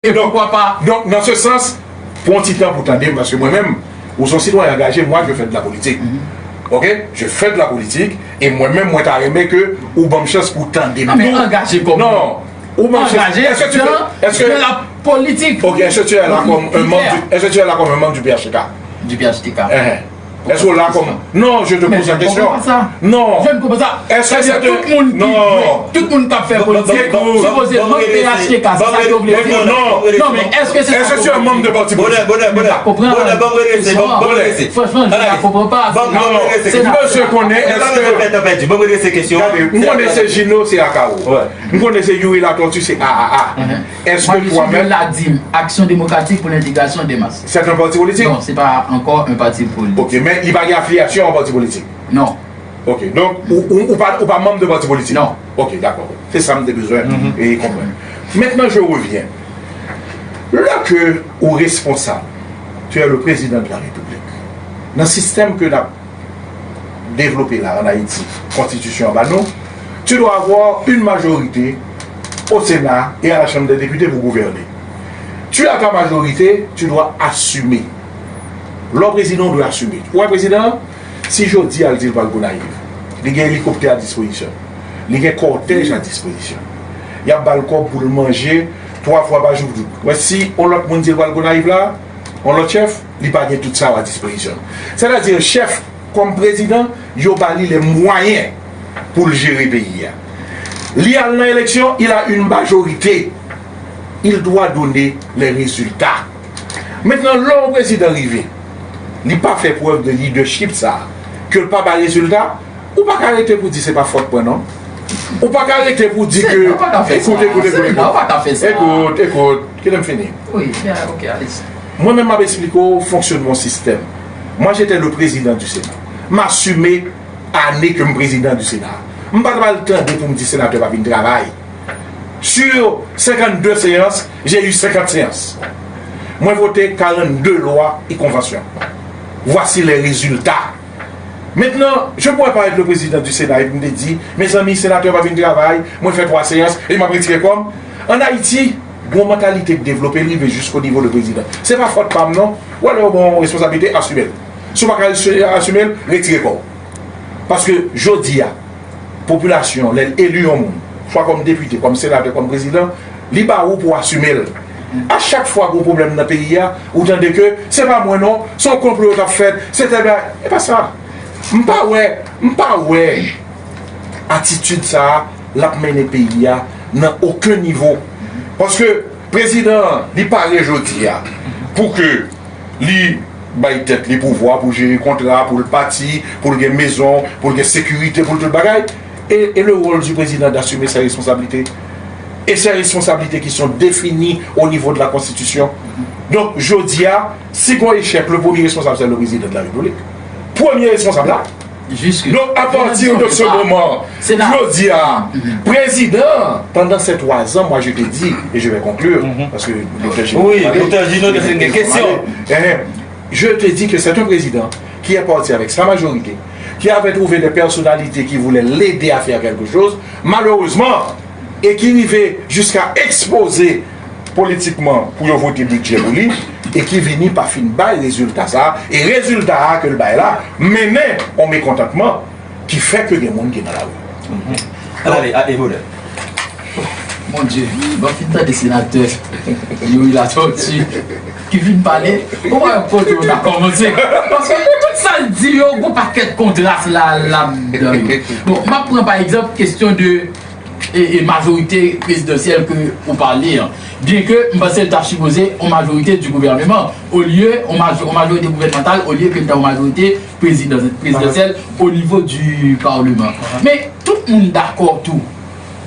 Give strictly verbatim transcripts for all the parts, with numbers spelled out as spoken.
E poukwa pa? Donk, nan se sans, pran ti tan pou tande m, paske mwen menm, ou se yon sitwayen angaje, moi, je fais de la politique. Ok? Je fais de la politique, e mwen menm, mwen ta renmen ke ou ban m chans pou tande m tou. Non, men angaje kòman? Non, ou ban m chans. Angaje dans, dans la politique. Ok, est-ce que tu es là comme un membre du, est-ce que tu es là comme un membre du P H T K? Du P H T K. Èske w la kòm... Non, je te pose la question. Non. Je ne comprends pas ça. Est-ce que c'est un... Tout moun ki, non, tout moun k ap fè politik, sipoze manm P H T K, se sa yo vle di. Non, non. Non, men èske se sa... Est-ce que tu es un membre de parti politique? Bonè, bonè, bonè. Mwen pa konprann. Bonè, ban m redrese, ban m redrese. Franchman, je ne comprends pas. Ban m redrese. Mesye konnen, èske... Ban m redrese kesyon. Gade, m konnen se Gino, se Akao. M konnen se Youri Latortue, se A A A. Èske toi menm... Mwen, je suis de l'ADIM, Action Démocratique pour l'Intégration des Masses. C'est un parti politique? Non, c'est pas encore un parti politique. Ok, men li pa gen afilyasyon a yon pati politik? Non. Ok, donk, ou, ou, ou pa, ou pa manm de pati politik? Non. Ok, dakò. Se sa m te bezwen e konprann. Maintenant, je reviens. Lè ke ou responsab, tu es le président de la République. Nan sistèm ke n ap devlope la an Ayiti, konstitisyon an ba nou, tu dois avoir une majorité au Sénat et à la Chambre des députés pour gouverner. Tu as ta majorité, tu dois assumer. Lè w prezidan, ou dwe asime. Ou wè prezidan an, si jodi a l di l pral Gonayiv, li gen elikoptè a dispozisyon, li gen kòtèj a dispozisyon, y ap ba l kòb pou l manje twa fwa pa jou. Wè, si yon lòt moun di l pral Gonayiv la, yon lòt chèf, li pa gen tout sa yo a dispozisyon l. Sètadi, chèf, kòm prezidan, yo ba li lè mwayen pou l jere peyi a. Li al nan eleksyon, il a une majorité. Il doit donner les résultats. Mentnan, lè yon prezidan rive, li pa fè prèv de lidèchip sa a, ke l pa bay rezilta, ou pa ka rete pou di se pa fòt mwen non. Ou pa ka rete pou di ke... Ekout, ekout, ekout, ekout. Ekout, ekout. Kite m fini. Wi, men, ok, alèz. Mwen menm, m ap eksplike w fonksyònman yon sistèm. Mwen, j'étais le président du Sénat. M asime ane ke m prezidan di Sena. M pa t pral tande pou m di senatè pa vin travay. Sur cinquante-deux séances, j'ai eu cinquante séances. Mwen vote quarante-deux lwa e konvansyon. Voici les résultats. Maintenant, je pourrais pas être le président du Sénat epi m te di, mezanmi, senatè pa vin travay, mwen fè twa seyans e m ap retire kò m. An Ayiti, gen yon mantalite k devlope, l rive jisko nivo de prezidan. Se pa fòt pa m non. Ou wè lè yo ba w yon responsablite, asime l. Si w pa ka asime l, retire kò w. Paske jodi a, popilasyon an, lè l eli yon moun, swa kòm depite, kòm senatè, kòm prezidan, li ba ou pou w asime l. A chak fwa gen yon pwoblèm nan peyi a, ou tande ke se pa mwen non, se yon konplo yo t ap fèt, se tèl bagay. E pa sa. M pa wè, m pa wè atitid sa a, l ap mennen peyi a nan okenn nivo. Paske prezidan an, li pare jodi a pou ke li bay tèt li pouvwa pou jere kontra, pou l pati, pou l gen mezon, pou l gen sekirite, pou l tout bagay. E, et le rôle du président d'assumer ses responsabilités. Et ses responsabilités qui sont définies au niveau de la Constitution. Donk, jodi a, si gon echèk, le premier responsable, c'est le président de la République. Premye responsab la. Donk, à partir de ce moment, jodi a, prezidan, pendant ces trois ans, moi je te dis, et je vais conclure, parce que Doktè Gino, wi, Doktè Gino te gen kesyon. Je te dis que c'est un président qui est parti avec sa majorité, qui avait trouvé des personnalités qui voulaient l'aider à faire quelque chose. Malheureusement, e ki rive jiska ekspoze politikman pou yo vote bidjè pou li, e ki vini pa fin bay rezilta sa a, e rezilta a ke l bay la mennen yon mekontantman ki fè ke gen moun ki nan lari. Ale, ale, Evolè. Mon Dieu, bon, fin tande senatè Youri Latortue ki vin pale, ou pa wè kote yo ta kòmanse. Paske tout sa l di yo, gon pakèt kontras la, ladan yo. Bon, m ap pran pa egzanp kesyon de e, e majorite prezidansyèl ke ou pale an. Byen ke m panse l ta sipoze yon majorite di gouvèneman, olye yon maj-, yon majorite gouvènmantal, olye ke l ta yon majorite prezidan-, prezidansyèl o nivo di palman. Men tout moun dakò tou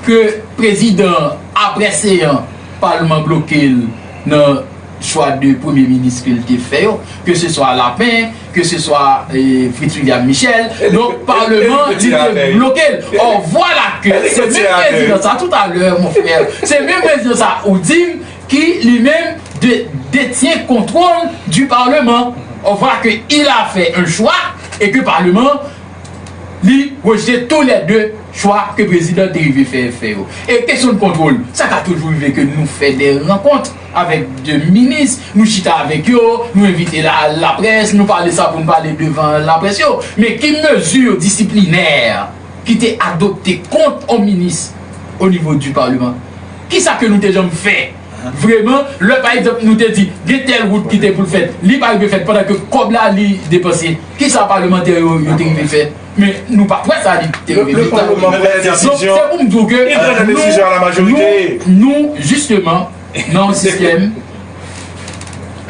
ke prezidan, apre seans, palman bloke l nan chwa de premye minis ke l te fè yo, ke se swa Lapin, ke se swa, eh, Fritz William Michel. Donk, palman, li te bloke l. Or, voilà que se menm prezidan sa, tout à l'heure, mon frère, se menm prezidan sa ou di m ki li menm de-, détient contrôle du Parlement. On voit que il a fait un choix et que Parlement li rejte tou lè de chwa ke prezidan te rive fè, fè yo. E kesyon de kontwòl, sa ka toujou rive ke nou fè de rankont avèk de minis, nou chita avèk yo, nou envite la, laprès, nou pale sa pou nou pale devan laprès yo. Men ki mezi disiplinè ki te adopte kont yon minis o nivo di palman? Kisa ke nou te janm fè? Vreman, lè pa egzanp nou te di gen tèl wout ki te pou l fèt, li pa rive fèt pandan ke kòb la li depanse. Kisa palmantè yo, yo te rive fè? Men nou pa kwè sa li te rive fèt. Donk, se pou m di w ke nou, nou, nou, jisteman, nan yon sistèm,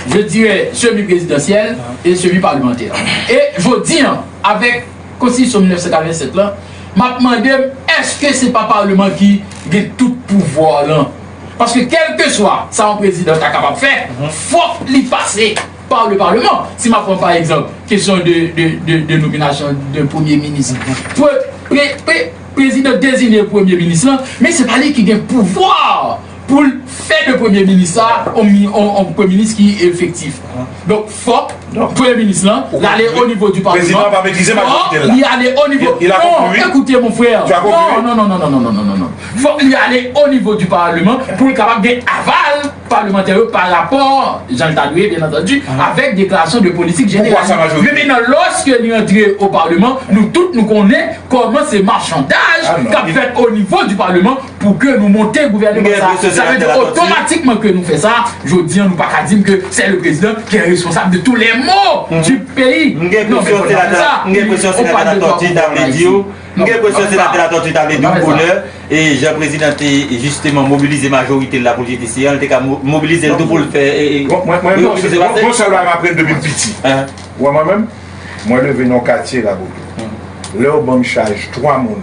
je dirais, semi-présidentiel et semi-parlementaire. E jodi a, avèk Konstitisyon mil nèf san katrevennsèt lan, m ap mande m, èske se pa palman ki gen tout pouvwa lan? Paske kèlkeswa sa yon prezidan ta kapab fè, fòk li pase pa le palman. Si m ap pran pa egzanp kesyon de, de, de, de nominasyon de premye minis, pre, pre, pre, prezidan deziye premye minis lan, men se pa li ki gen pouvwa pou l fè de premye minis la yon, yon, yon premye minis ki efektif. Donk, fòk premye minis lan, l ale o nivo di palman. Fòk li ale o nivo. Non, ekoute, mon frè. Non, non, non, non, non, non, non, non, non, non. Fòk li ale o nivo di palman pou l kapab gen aval palmantè yo pa rapò, jan l ta dwe, byen antandi, avèk deklarasyon de politik jeneral. Men mentnan, lòske li antre o palman, nou tout nou konnen kòman se machandaj k ap fèt o nivo di palman pou ke nou monte gouvènman sa. Sa vle di otomatikman ke nou fè sa, jodi a nou pa ka di m ke se le président qui est responsable de tous les maux du pays. Non, men fò n pa fè sa. On parle de droit. M gen enpresyon senatè Latortue ta vle di w bonè, e jan prezidan te jisteman mobilize majorite l la pou l jete seyè, l te ka mo-, mobilize l tou pou l fè, e, e, remobilize pase. Bon, sèl bagay m aprann depi m piti. Ou wè mwen menm, mwen leve nan yon katye Raboto. Lè yo ban m chaj twa moun,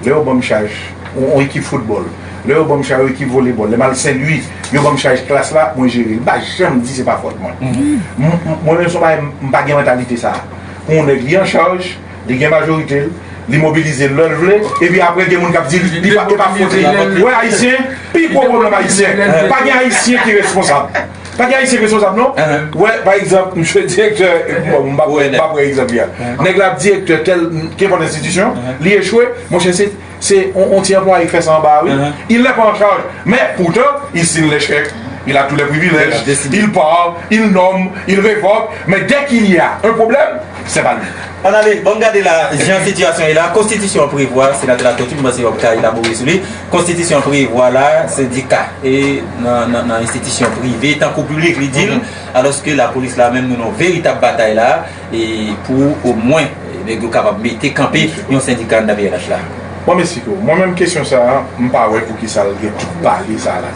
lè yo ban m chaj yon, yon ekip foutbòl, lè yo ban m chaj yon ekip volebòl, lè m al Sen Lwi, yo ban m chaj klas la, mwen jere l. M pa janm di se pa fòt mwen. M, m, mwen menm se yon bagay, m, m pa gen mantalite sa a. Pou yon nèg li an chaj, li gen majorite l, li mobilize l lè l vle, epi apre gen moun k ap di l, li pa, li pa fòt li. Ou wè Ayisyen, pi gwo pwoblèm Ayisyen. Pa gen Ayisyen ki responsab. Pa gen Ayisyen ki responsab, non. Ou wè, pa egzanp, misye direktè, bon, m pa, m pa pran egzanp li a. Nèg la ap direktè tèl, kenpòt enstitisyon, li echwe, monchè, se Se on, on ti anplwaye k fè sa anba a, wi. Il n'est pas en charge. Mais pourtant, il signe les chèques, il a tous les privilèges, il part, il nomme, il révoque. Mais dès qu'il y a un problème, c'est pas lui. Ann ale, bon, gade la, jan sitiyasyon ye la, konstitisyon an prevwa, senatè Latortue, m panse w ap ka elabore sou li, konstitisyon an prevwa la, sendika, e nan, nan, nan enstitisyon prive, tankou piblik, li di l, alòske lapolis la menm, nou nan yon veritab batay la, e pou omwen, e, nèg yo kapab mete kanpe yon sendika anndan P N H la. Bon, m eksplike w. Mwen menm, kesyon sa a, m pa wè poukisa l gen tout pale sa a la.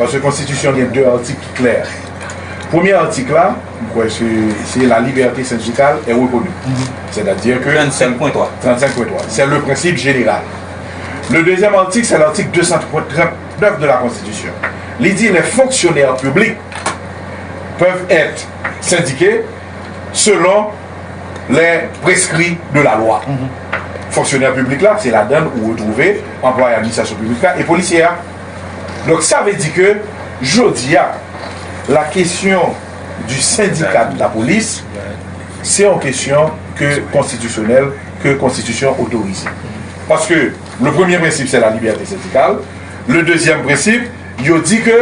Paske konstitisyon gen de atik ki klè. Premye atik la, m kwè se, se la liberté syndicale est reconnue. C'est-à-dire que trente-cinq point trois. Trente-cinq point trois. C'est le principe général. Le deuxième article, c'est l'article deux cent trente-neuf de la Constitution. Li di les fonctionnaires publics peuvent être syndiqués selon les prescrits de la loi. Fonksyonè piblik la, se ladan l ou retwouve anplwaye administrasyon piblik la e polisye a. Donk, sa vle di ke jodi a, la question du syndicat de la police, se yon kesyon ke konstitisyonèl, ke konstitisyon otorize. Paske le premier principe, c'est la liberté syndicale. Le deuxième principe, yo di ke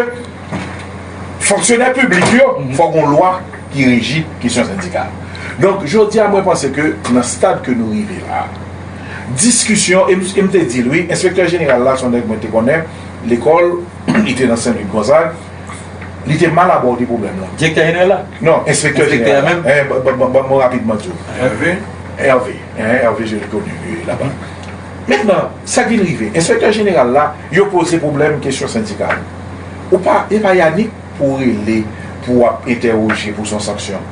fonksyonè piblik yo, fòk gon lwa ki reji kesyon sendikal. Donk, jodi a, mwen panse ke nan stad ke nou rive la, diskisyon, e m, e m te di l, wi, enspektè jeneral la, se yon nèg mwen te konnen, lekòl, li te nan Sen Lwi Gonzag, li te mal abòde pwoblèm lan. Direktè jeneral la? Non, enspektè jeneral la. Enspektè a menm? Eh, ban, ban, ban, ban mwen rapidman di w. Hervé? Hervé, hein, Hervé, je le connais, euh, là-bas. Mentnan, sa ki rive, enspektè jeneral la, yo poze pwoblèm kesyon sendikal. Ou pa, e pa Yanick pou w rele, pou w ap entèwoje, pou s on sanksyon.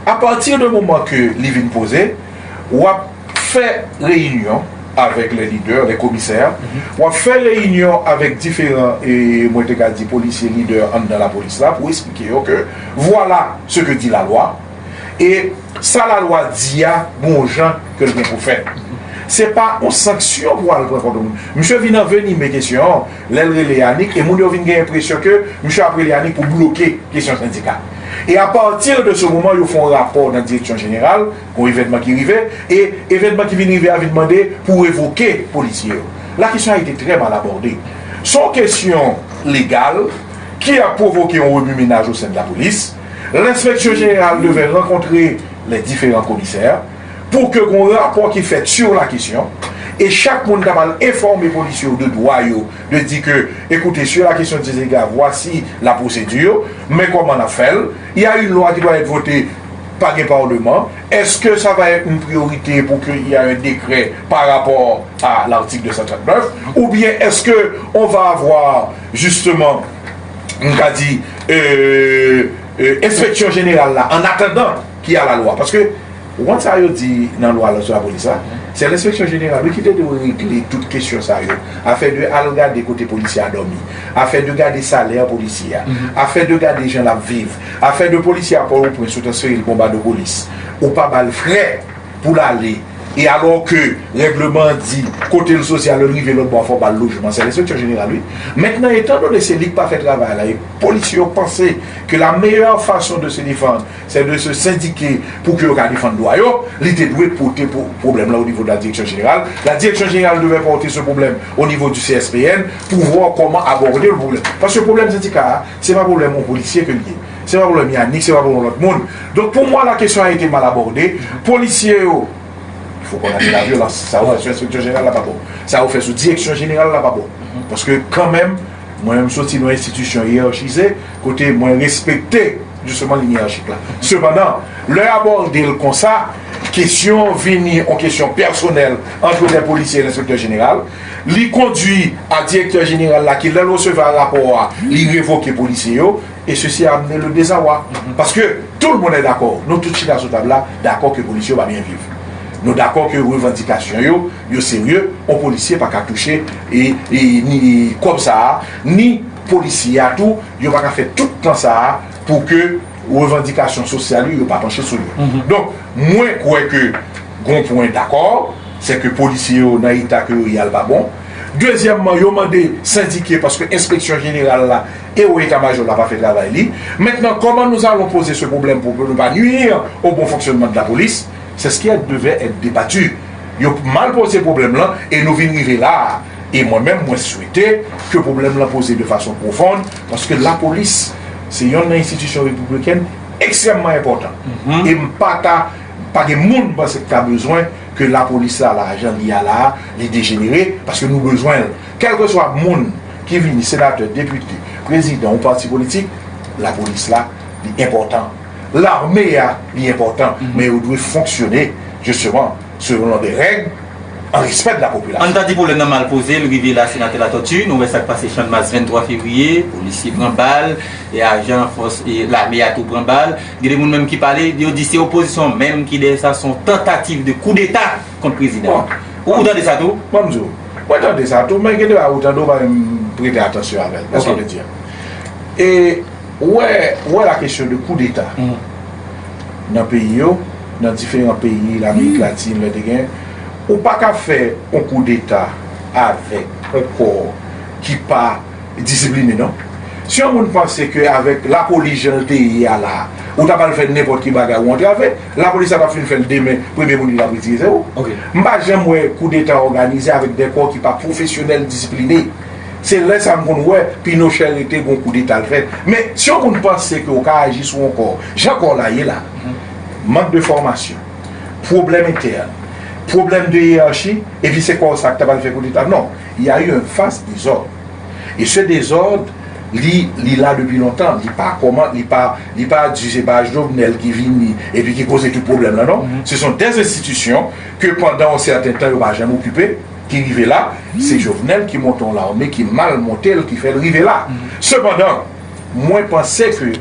Apati de moman ke li vin poze, w ap fè reyinyon avèk les leaders, les commissaires, w ap fè reyinyon avèk diferan, e, mwen te ka di, polisye, lidè anndan lapolis la, pou eksplike yo ke vwala ce que dit la loi, e sa lalwa di a, gon jan ke l gen pou fèt. Se pa yon sanksyon pou al pran kont yon moun. Misye vin anvenime kesyon an, lè l rele Yanick, e moun yo vin gen enpresyon ke misye ap rele Yanick pou bloke kesyon sendika. E apati de se moman, yo fè yon rapò nan direksyon jeneral, gon evènman ki rive, e evènman ki vin rive a vin mande pou revoke polisye yo. La question a été très mal abordée. Se yon kesyon legal ki ap pwovoke yon remue-menaj au sein de la police. L'inspection générale devait rencontrer les différents commissaires pour que gon rapò ki fèt sur la question, e chak moun ta pral enfòme polisye yo de dwa yo, de di ke, écoutez, sur la question de ces dégâts, voici la procédure, men kòman n ap fè l. Il y a une loi qui doit être votée, pa gen paleman. Est-ce que ça va être une priorité pour qu'il y a un décret par rapport à l'article deux cent trente-neuf, ou bien est-ce que on va avoir justement, m ka di, euh, euh, inspection générale la, en attendant qu'il y a la loi? Paske, ou konn sa yo di nan lwa la sou lapolis la, se lenspeksyon jeneral, wi, ki te dwe regle tout kesyon sa yo. Afè de al gade kote polisye a dòmi, afè de gade salè polisye a, afè de gade jan l ap viv, afè de polisye a Pòtoprens, ou transfere l ba yon bado polis, ou pa ba l frè pou l ale, e alò ke règleman an di kote l soti a, lè l rive lòt bò a, fò w ba l lojman, se lenspeksyon jeneral, wi. Mentnan, etandone se li k pa fè travay la, e polisye yo panse ke la meilleure façon de se défendre, c'est de se syndiquer pou ke yo ka defann dwa yo, li te dwe pote pwoblèm lan o nivo de la direction générale. La direction générale devait porter ce problème au niveau du C S P N pour voir comment aborder le problème. Paske pwoblèm sendika a, se pa pwoblèm yon polisye ke l ye. Se pa pwoblèm Yanick, se pa pwoblèm lòt moun. Donk, pou mwen, la kesyon a ete mal abòde. Polisye yo, fo kondane la vyolans. Sa yo fè sou enspeksyon jeneral la pa bon. Sa yo fè sou direksyon jeneral la pa bon. Paske, kanmenm, mwen menm soti nan yon enstitisyon yerachize, kote mwen respekte jisteman liy yerachi k la. Sepandan, lè abòde l konsa, kesyon vini yon kesyon pèsonèl ant de polisye e lenspektè jeneral, li kondui a direktè jeneral la ki, lè l resevwa rapò a, li revoke polisye yo, et ceci a amené le désarroi. Paske tout le monde est d'accord, nou tout chita sou tab la, dakò ke polisye yo pa byen viv. Nou dakò ke revandikasyon yo, yo serye, yon polisye pa ka touche e, e, ni kòb sa a, ni polisye a tou, yo pa ka fè tout tan sa a pou ke revandikasyon sosyal yo, yo pa panche sou yo. Donk, mwen kwè ke gon pwen dakò, se ke polisye yo nan eta ke yo ye a l pa bon. Dezyèmman, yo mande sendike paske enspeksyon jeneral la e o eta majò la pa fè travay li. Maintenant, comment nous allons poser ce problème pour ne pas nuire au bon fonctionnement de la police? C'est ce qui devait être débattu. Yo mal poze pwoblèm lan e nou vin rive la a. E mwen menm, mwen swete ke pwoblèm lan poze de fason pwofon, paske lapolis se yonn nan enstitisyon repibliken ekstrèmman enpòtan. E m pa ta, pa gen moun m panse ki ta bezwen ke lapolis la, la, jan li a la a, li dejenere, paske nou bezwen l. Kèlkeswa moun ki vini senatè, depite, prezidan yon pati politik, lapolis la, li enpòtan. Lame a, li enpòtan, men yo dwe fonksyone, jisteman, selon de règ, an respè de la popilasyon. Ann ta di pwoblèm nan mal poze, l rive la, senatè Latortue, nou wè sa k pase Channmas venntwa fevriye, polisye pran bal, e ajan fòs, e lame a tou pran bal. Gen de moun menm ki pale, yo di se opozisyon menm ki dèyè sa, se yon tantativ de koudeta kont prezidan. Ou, ou tande sa tou? Ban m di w, mwen tande sa tou, men gen de bagay ou tande, ou pa menm prete atansyon avè l. Èske w te di a? E ou wè, ou wè la kesyon de koudeta nan peyi yo, nan diferan peyi Lamerik Latin, lè te gen, ou pa ka fè yon koudeta avèk yon kò ki pa disipline, non. Si yon moun panse ke avèk lapolis jan l te ye a la, ou ta pral fè nenpòt ki bagay ou antrave, lapolis la t ap fin fè l demen, premye moun ki t ap retire se ou. M pa janm wè koudeta òganize avèk de kò ki pa pwofesyonèl, disipline. Se lè sa m konn wè Pinochet rete gon koudeta l fèt. Men si yon moun panse ke w ka aji sou yon kò, jan kò w la ye la, mank de fòmasyon, pwoblèm entèn, pwoblèm de yerachi, epi se kò w sa k ta pral fè koudeta. Non, il y a eu un vaste désordre. E se dezòd, li, li la depi lontan. Li pa kòman, li pa, li pa di se pa Jovenel ki vini epi ki koze tout pwoblèm lan, non. Se sont des institutions ke pandan yon sèten tan yo pa janm okipe, ki rive la, se Jovenel ki monte yon lame ki mal monte l, ki fè l rive la. Sepandan, mwen panse ke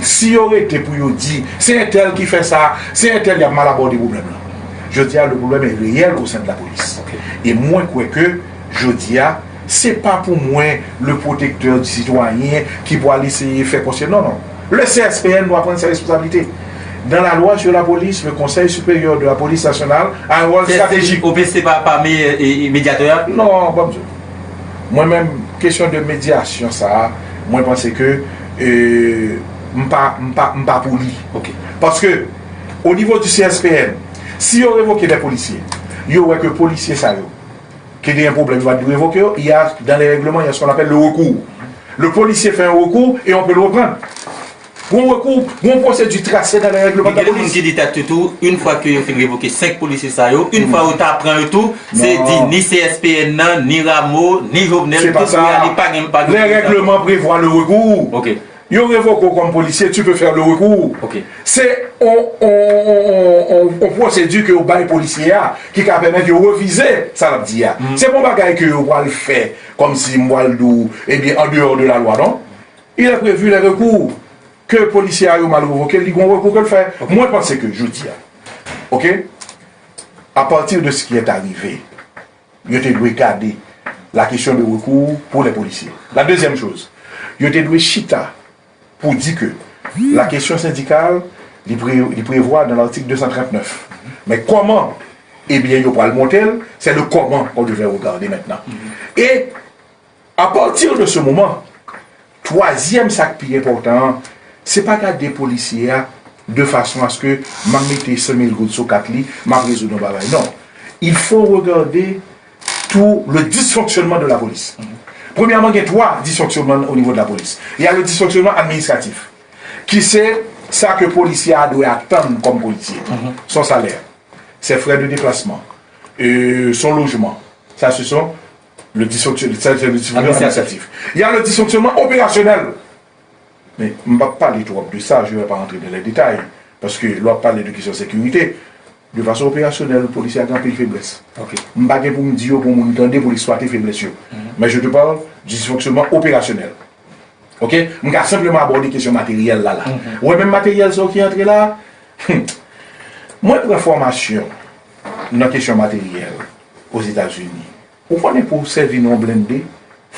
si yo rete pou yo di se entèl ki fè sa, se entèl, y ap mal abòde pwoblèm lan. Jodi a, le problème est réel au sein de la police. E mwen kwè ke jodi a, se pa pou mwen le protecteur du citoyen ki pou al eseye fè konsye. Non, non. Le C S P N doit prendre ses responsabilités. Dans la loi sur la police, le Conseil supérieur de la police nationale a un rôle stratégique. O P C pa, pa meyè, e, e, medyatè a? Non, ban m di w. Mwen menm, kesyon de medyasyon sa a, mwen panse ke, e, m pa, m pa, m pa pou li. Ok. Paske, o nivo di C S P N, si yo revoke de polisye, yo wè ke polisye sa yo, ke genyen pwoblèm, yo pa t dwe revoke yo, il y a, dans les règlements, il y a ce qu'on appelle le recours. Le policier fait un recours et on peut le reprendre. Gon rekou, gon pwosedi trase nan le règleman de la polis. Gen de moun ki di tat yo tou, yon fwa ke yo fin revoke senk polisye sa yo, yon fwa yo ta pran yo tou, se di ni C S P N nan, ni Rameau, ni Jovenel, tout dwe ale, pa gen, pa gen. Les règlements prévoient le recours. Ok. Yo revoke w kòm polisye, tu peux faire le recours. Ok. Se on, on, on, on, on, on pwosedi ke yo bay polisye a ki ka pèmèt yo revize sa l ap di a. Se pa yon bagay ke yo pral fè kòmsi m pral di w, ebyen, en dehors de la loi, non. Il est prévu les recours. Ke polisye a yo mal revoke, li gon rekou ke l fè. Ok. Mwen panse ke jodi a, ok, à partir de ce qui est arrivé, yo te dwe gade la question de recours pour les policiers. La deuxième chose, yo te dwe chita pou di ke la question syndicale, li pre-, li prevwa dans l'article deux cent trente-neuf. Men kòman, ebyen, yo pral monte l, c'est le comment qu'on devait regarder maintenant. E A partir de ce moment, twazyèm, sa k pi enpòtan an, se pa gade polisye a de fason aske m ap mete san mil goud sou kat li, m ap rezoud yon bagay. Non. Il faut regarder tout le dysfonctionnement de la police. Premyèman, gen twa dysfonctionnement au niveau de la police. Il y a le dysfonctionnement administratif, ki se sa ke polisye a dwe atann kòm polisye. Son salè, ses frais de déplacement, euh, son logement. Ça, ce sont le dysfonctionnement, ça, c'est le dysfonctionnement administratif. Il y a le dysfonctionnement opérationnel. Men, m p ap pale twòp de sa, je vais pas rentrer dans les détails, paske lè w ap pale de kesyon sekirite, de fason operasyonèl, polisye a gen anpil feblès. Ok. M pa gen pou m di yo pou moun tande pou l eksplwate feblès yo. Men je te parle du dysfonctionnement opérationnel. Ok? M ka senpleman abòde kesyon materyèl la, la. Ou wè menm materyèl sa yo ki antre la, mwen pran fòmasyon nan kesyon materyèl Ozetazini. Ou konnen pou w sèvi nan yon blende,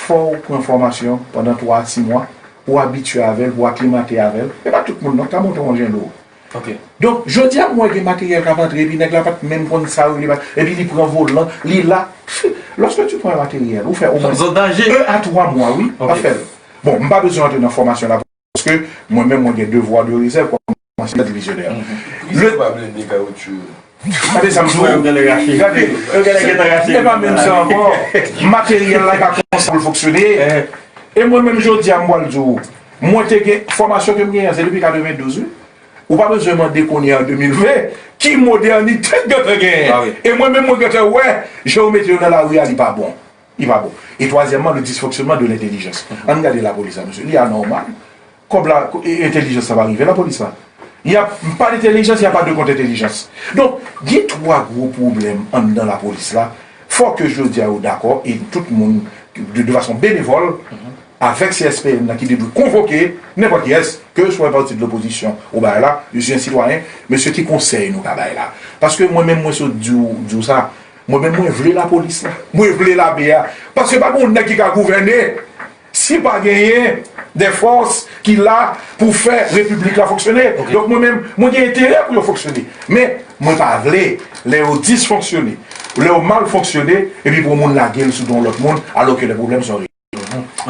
fò w pran fòmasyon pandan twa a sis mwa, pou w abitye avè l, pou w aklimate avè l. E pa tout moun non k ka monte yon jen dlo. Ok. Donk, jodi a, m wè gen materyèl k ap antre, epi nèg la pa t menm konn sa yo rele, epi li pran volan, li la. Lorsque tu prends un matériel, ou fè omwen un à trois mois, wi, pa fè l. Bon, m pa bezwen antre nan fòmasyon la, paske mwen menm, mwen gen devwa de rezèv kòm ansyen divizyonè. Poukisa yo pa blende kawotchou yo? Gade sa m di w. Gade, se pa menm sa ankò. Materyèl la ka kòmanse pou l fonksyone. E mwen menm, jodi a, m pral di w, mwen te gen fòmasyon ke m genyen, se depi katrevendouz, wi. Ou pa bezwen mande kounye a an de mil ven, ki modènite k gentan genyen. E mwen menm, mwen gentan wè, jan yo mete yo nan lari a, li pa bon. Li pa bon. E twazyèmman, le dysfonctionnement de l'intelligence. Ann gade lapolis la, mesye. Li anòmal. Kòb la, e, entèlijans la pa rive lapolis la. Y a pas d'intelligence, y a pas de contre-intelligence. Donk, gen twa gwo pwoblèm anndan lapolis la. Fò ke jodi a yo dakò, e tout moun, de, de fason benevòl, avèk C S P N nan ki te dwe konvoke nenpòt kiyès, ke swa pati de lopozisyon ou bagay la, je suis un citoyen, men se ki konsèy nou ka bay la. Paske mwen menm, mwen sot di w, di w sa, mwen menm, mwen vle lapolis la, mwen vle lame a. Paske pa gen yon nèg ki ka gouvène si pa genyen de fòs ki la pou fè repiblik la fonksyone. Donk mwen menm, mwen gen enterè pou yo fonksyone. Men, mwen pa vle, lè yo disfonksyone, lè yo mal fonksyone, epi pou yon moun lage l sou do yon lòt moun, alò ke lè pwoblèm se yon reyalite.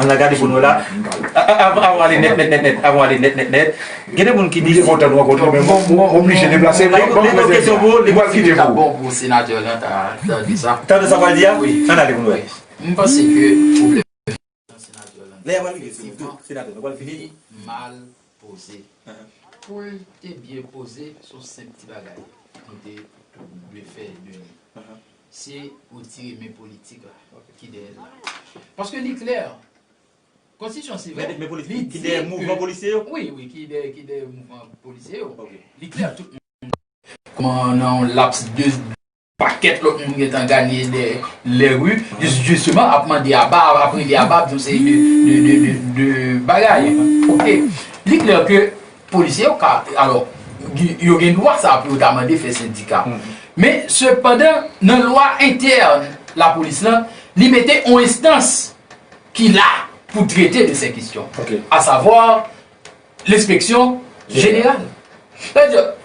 Ann al gade pou nou la. A, a, avan, avan ale nèt, nèt, nèt, nèt, avan ale nèt, nèt, nèt, gen de moun ki di. M te kontan nou rankontre, men m oblije deplase. Li gen kesyon pou ou, li pral kite pou ou. Bon pou senatè lan ta tande sa. Tande sa pral di a? Wi. Ann ale pou nou wè. M panse ke pwoblèm senatè lan. Lè y ap rive sou senatè, nou pral fini. Li mal poze. Pou l te byen poze, se yon senp ti bagay nou te dwe fè de li. Se retire men politik la ki dèyè l la. Paske li klè, konstitisyon se vre. Men, men politik ki dèyè mouvman polisye yo? Wi, wi, ki dèyè, ki dèyè mouvman polisye yo. Li klè, tout moun. Kòman nan yon laps de pakèt lòt moun gentan gade lè, lè ri, jis-, jisteman, ap mande aba, ap rele aba, ap di yon seri de, de, de, de, de bagay. Ok. Li klè ke polisye yo ka, alò, yo gen dwa sa pou yo ta mande fè sendika. Men, sepandan, nan lwa entèn lapolis lan, li mete yon enstans ki la pou trete de ces questions, à savoir l'inspection générale. Sa vle di,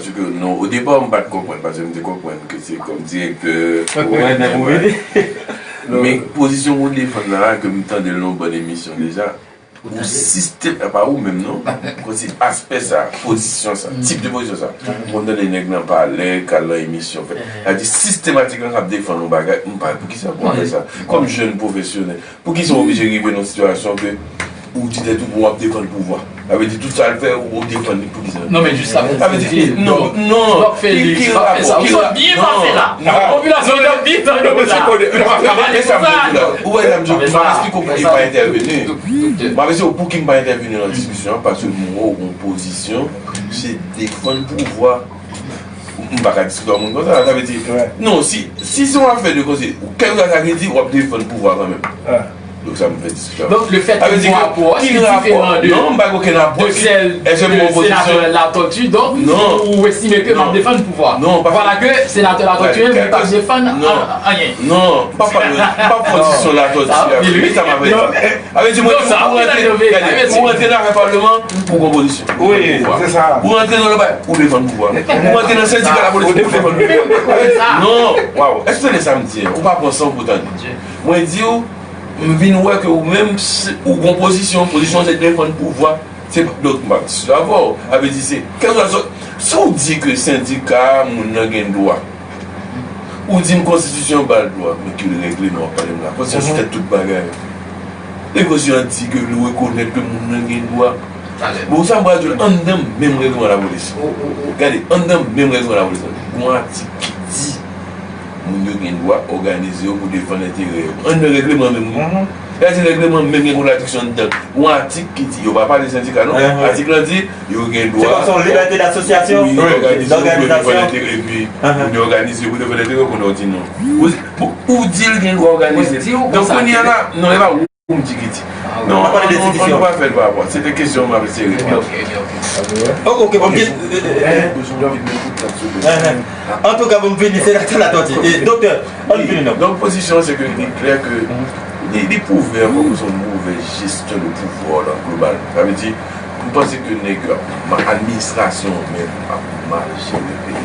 paske non, o depa, m pa t konprann, paske m te konprann ke se kòm direktè. Ou wè nèg ou vini. Men pozisyon ou defann la, ke m tande l nan yon bann emisyon deja, ou sistèm, pa ou menm non, kòmsi aspè sa, pozisyon sa, tip de pozisyon sa. Ou konn tande nèg nan palè, k al nan emisyon, fè. Sa di sistematikman k ap defann yon bagay, m pa, poukisa pou w fè sa? Kòm jèn pwofesyonèl, poukisa w oblije rive nan sitiyasyon ke ou di tèt ou w ap defann pouvwa? Sa vle di tout sa l fè, ou defann li poukisa? Non, men jis sa, sa vle di, non, non, w ap fè li, w ap fè sa. Ou sot byen pase la. Popilasyon an ap byen tande w la. Ou wè, m ap esplike w pou ki pa entèveni. M ap esplike w pou ki m pa entèveni nan diskisyon an, paske m wè w gon pozisyon, se defann pouvwa. M pa ka diskite ak moun konsa, sa vle di, non, si, si se yon afè de konsèy, kèlkeswa sa ki di, w ap defann pouvwa kanmenm. Donk sa m fè diskisyon. Donk le fèt ke pouvwa pou ou, se diferan de, non, m pa gen okenn apwòch. Èske m gon pozisyon? Senatè Latortue, donk, ou estime ke m ap defann pouvwa. Non, pa. Vwala ke senatè Latortue menm li p ap defann anyen. Non, m pa pale, m pa pozisyon Latortue a. Sa m ap fè. Sa vle di, mwen di, ou rantre, gade, ou rantre nan afè palman, ou gon pozisyon. Wi, se sa. Ou rantre nan lòt bagay, ou defann pouvwa. Ou rantre nan sendika lapolis, ou defann pouvwa. Non, waw, èske w tande sa m di an? Ou pa pran san w pou w tande. Mwen di w, m vin wè ke ou menm, ou gon pozisyon, pozisyon se defann pouvwa. Se pa, donk, m ap diskite avè w. Sa vle di se, kèlkeswa, si w di ke sendika, moun nan gen dwa, ou di m konstitisyon ba l dwa, men ki regleman w ap pale m la? Konstitisyon se tèt tout bagay. E konstitisyon an di ke li rekonèt ke moun nan gen dwa. Bon, sa m pral di w la, anndan menm regleman lapolis. Gade, anndan menm regleman lapolis la, gon atik ki di moun yo gen dwa òganize yo pou defann enterè yo. Anndan regleman menm, wi. Gade, regleman menm gen kontradiksyon anndan. Yon atik ki di, yo pa pale sendika, non. Atik lan di, yo gen dwa. Se kòm se yon libète dasosyasyon, wi, òganize yo pou defann enterè, epi moun yo òganize yo pou defann enterè, kounye a w di non. Ou, ou, ou di l gen dwa òganize. Donk, kounye a la, non, e pa ou m di ki di. Non, non, nou pa fè l pa rapò. Se te kesyon m ap eseye reponn. Ok, ok, ok. Ok, ok, ok. Antouka, bon, m vini, senatè Latortue. E, doktè, ann vini non. Donk, pozisyon an, se ke li klè ke li, li pwouve ankò ke se yon movèz jesyon de pouvwa w lan global. Sa vle di, m panse ke nèg yo ap ma-, administrasyon an menm ap mal jere peyi.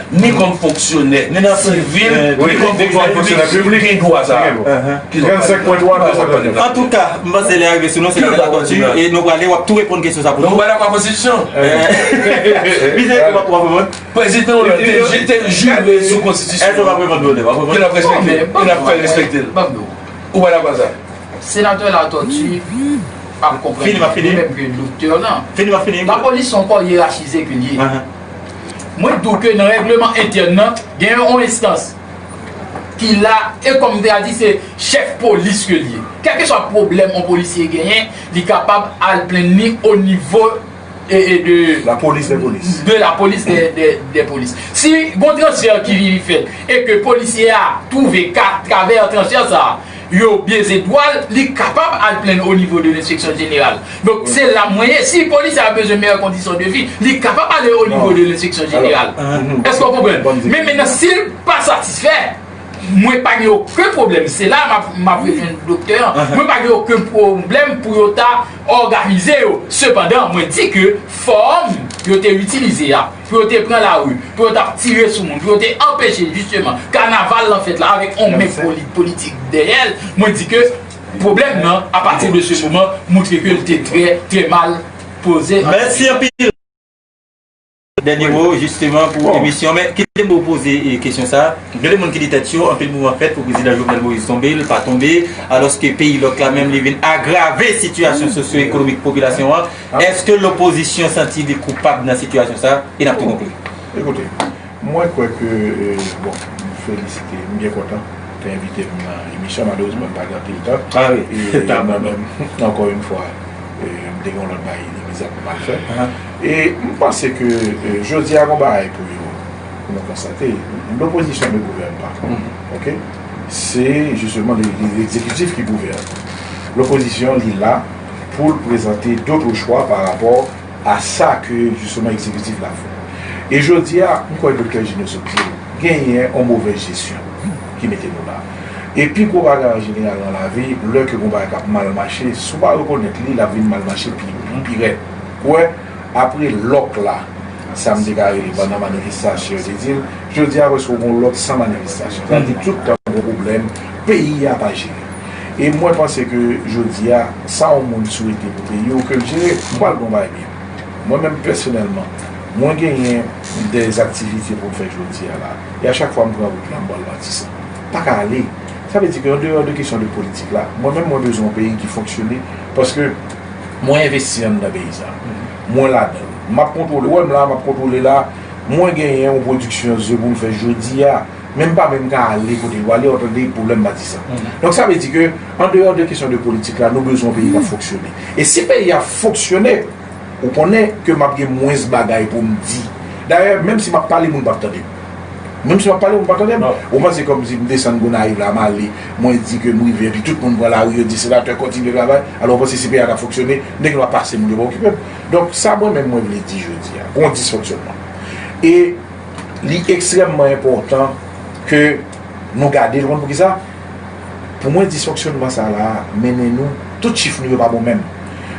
ni kòm fonksyonè sivil, ni kòm fonksyonè piblik, gen dwa sa a. Trannsenk pwen twa, trannsenk pwen twa. Antouka, m panse lè a rive sou nou, se Latòti, e nou prale, w ap tou reponn kesyon sa pou nou. Nou pa dakò ak konstitisyon. Prezidan Trump, w ap reponn. Prezidan Hollande te jire sou konstitisyon. Èske w ap reponn, Hollande? W ap reponn? Ke n ap respekte, ke n ap fè respekte l. Ou pa dakò sa? Senatè Latòti ap konprann li menm ke doktè nan. Fini, m ap fini. Lapolis se yon kò yerachize ke l ye. Mwen di w ke nan règleman entèn nan, gen yon enstans ki la, e kòm m te a di, se chèf polis ke l ye. Kèlkeswa pwoblèm yon polisye genyen, li kapab al plenn li o nivo e, e de, la police des polices. De la police des, des, des polices. Si gon transfè ki vini fèt e ke polisye a twouve ka travè transfè sa a, yo byeze dwa l, li kapab al plenn o nivo de lenspeksyon jeneral. Donk, se la mwen ye. Si polisye a bezwen meyè kondisyon de vi, li kapab ale o nivo de lenspeksyon jeneral. Èske w konprann? Men mentnan, si l pa satisfè, mwen pa gen okenn pwoblèm. Se la m ap, m ap rejouen doktè an. Mwen pa gen okenn pwoblèm pou yo ta òganize yo. Sepandan, mwen di ke fòm yo te itilize a, pou yo te pran lari, pou yo t ap tire sou moun, pou yo te anpeche, jisteman, kanaval lan fèt la avèk yon men poli-, politik dèyè l, mwen di ke pwoblèm nan, apati de se moman, montre ke l te trè, trè mal poze. Mèsi anpil. Dènye mo, jisteman, pou emisyon. Men, kite m poze, e, kesyon sa a. Gen de moun ki di tèt yo, anpil mouvman fèt pou prezidan Jovenel Moïse tonbe, l pa tonbe, alòske peyi lòk la menm, li vin agrave sitiyasyon sosyo-ekonomik popilasyon an. Èske lopozisyon santi li koupab nan sitiyasyon sa a? E n ap tou konkli. Ekoute, mwen kwè ke, e, bon, m felisite, m byen kontan te envite m nan emisyon. Malerezman, m pa gen anpil tan. E mwen menm, ankò yon fwa, e, m te gen yon lòt bagay inemizab pou m al fè. E m panse ke, e, jodi a, gon bagay pou yo, pou nou konstate, lopozisyon ne gouverne pas. Oke? Se jisteman le, le, legzekitif ki gouvène. Lopozisyon, li la pou l prezante dotre chwa pa rapò a sa ke, jisteman, egzekitif la fè. E jodi a, m kwè Doktè Junior sot di l, genyen yon movèz jesyon ki mete nou la. E pi gwo bagay an jeneral nan lavi, lè ke gon bagay k ap mal mache, si w pa rekonèt li, l ap vin mal mache pi, pi rèd. Ou wè, apre lòk la, sa m te ka rele pandan manifestasyon yo te di l, jodi a prèske gon lòk san manifestasyon. Sa vle di tout tan gon pwoblèm, peyi a pa jere. E mwen panse ke jodi a, sa yon moun swete pou peyi w ke l jere, m pral bon bagay byen. Mwen menm pèsonèlman, mwen genyen de aktivite pou m fè jodi a la. E a chak fwa m pran wout la, m pral Matisan. Pa ka ale. Sa vle di ke an deyò de kesyon de politik la, mwen menm mwen bezwen yon peyi ki fonksyone, paske mwen envesti anndan peyi sa. Mwen ladan l. M ap kontwole, w wè m la, m ap kontwole la, mwen genyen yon pwodiksyon ze pou m fè jodi a, men m pa menm ka ale kote yo ale, w tande pwoblèm Matisan. Donk sa vle di ke, an deyò de kesyon de politik la, nou bezwen yon peyi k ap fonksyone. E si peyi a fonksyone, ou konnen ke m ap gen mwens bagay pou m di. Dayè, menm si m ap pale, moun p ap tande m. Menm si m ap pale, ou pa tande m. Ou panse kòmsi m desann Gonayiv la, m ale, mwen di ke m rive, epi tout moun pran lari, yo di senatè kontinye travay, alò ou panse si peyi a t ap fonksyone, m te gen dwa pase moun yo pa okipe m. Donk, sa mwen menm mwen vle di jodi a, gon disfonksyonman. E li ekstrèmman enpòtan ke nou gade l, ou konn poukisa? Pou mwen, disfonksyonman sa la mennen nou, tout chif nou yo pa bon menm.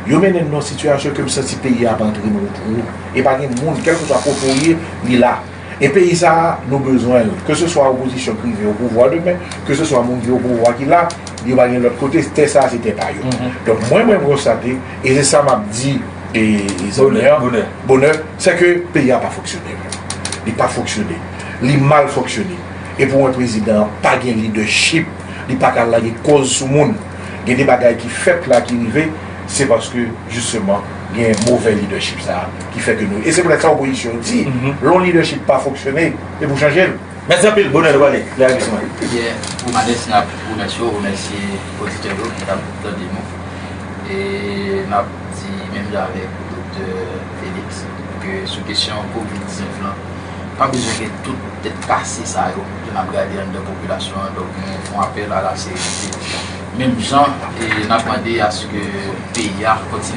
Yo mennen nou nan yon sitiyasyon ke m santi peyi a ap antre nan yon twou. E pa gen moun, kèlkeswa kote w ye, li la. E peyi sa a, nou bezwen l. Ke se swa opozisyon k rive o pouvwa demen, ke se swa moun ki o pouvwa ki la, yo pa gen lòt kote, tè sa a se tè pa yo. Donk mwen, mwen konstate, e se sa m ap di, e, e zanmi an, bonè, se ke peyi a pa fonksyone. Li pa fonksyone. Li mal fonksyone. E pou mwen, prezidan an pa gen lidèchip, li pa ka lage kòz sou moun. Gen de bagay ki fèt la, ki rive, se paske, jisteman, gen movè lidèchip sa a ki fè ke nou. E se poutèt sa opozisyon di, lè yon lidèchip pa fonksyone, e pou chanje l. Mèsi anpil, bonè, nou pale. Lè a glisman. Pierre Romanes, n ap remèsye w, remèsye oditè yo ki t ap tande nou. E n ap di menm jan avèk doktè Félix, ke sou kesyon kovid diznèf lan, pa bezwen gen tout tèt kase sa yo ke n ap gade anndan popilasyon an. Donk, nou fè yon apèl a la sereyozite. Menm jan, e n ap mande aske peyi a kontinye